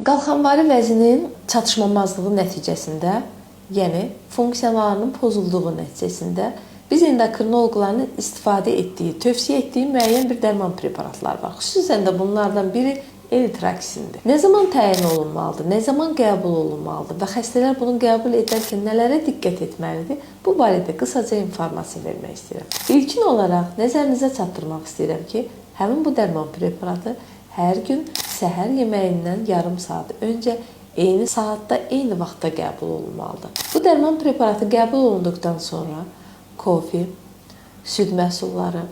Qalxanvari vəzinin çatışmamazlığı nəticəsində, yəni funksiyalarının pozulduğu nəticəsində biz endokrinoloqların istifadə etdiyi, tövsiyə etdiyi müəyyən bir dərman preparatları var. Xüsusən də bunlardan biri Eltraksindir. Nə zaman təyin olunmalıdır, nə zaman qəbul olunmalıdır və xəstələr bunu qəbul edərkən nələrə diqqət etməlidir? Bu barədə qısaca informasiya vermək istəyirəm. İlkin olaraq nəzərinizə çatdırmaq istəyirəm ki, həmin bu dərman preparatı hər gün səhər yeməyindən yarım saat öncə eyni saatda, eyni vaxtda qəbul olunmalıdır. Bu dərman preparatı qəbul olunduqdan sonra kofe, süd məhsulları,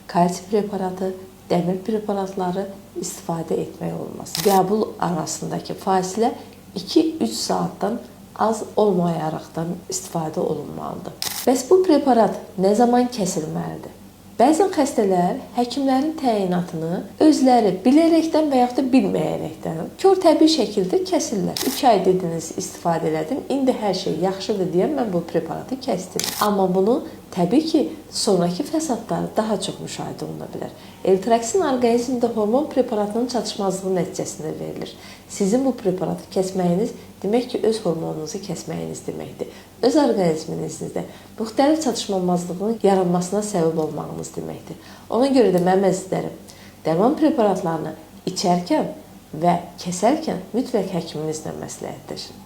kalsi preparatı, dəmir preparatları istifadə etmək olmaz. Qəbul arasındakı fasilə 2-3 saatdan az olmayaraqdan istifadə olunmalıdır. Bəs bu preparat nə zaman kəsilməlidir? Bəzən xəstələr həkimlərin təyinatını özləri bilərəkdən və yaxud da bilməyərəkdən kör təbii şəkildə kəsirlər. 2 ay dediniz, istifadə elədim, indi hər şey yaxşıdır deyə mən bu preparatı kəsdim. Amma bunu təbii ki, sonrakı fəsadları daha çox müşahidə oluna bilər. Eltraksin orqanizmdə hormon preparatının çatışmazlığı nəticəsində verilir. Sizin bu preparatı kəsməyiniz demək ki, öz hormonunuzu kəsməyiniz deməkdir. Öz orqanizminizdə müxtəlif çatışmamazlığın yaranmasına səbəb olmağınız deməkdir. Ona görə də mənim əzizlərim, dərman preparatlarını içərkən və kəsərkən mütləq həkiminizlə məsləhətləşin.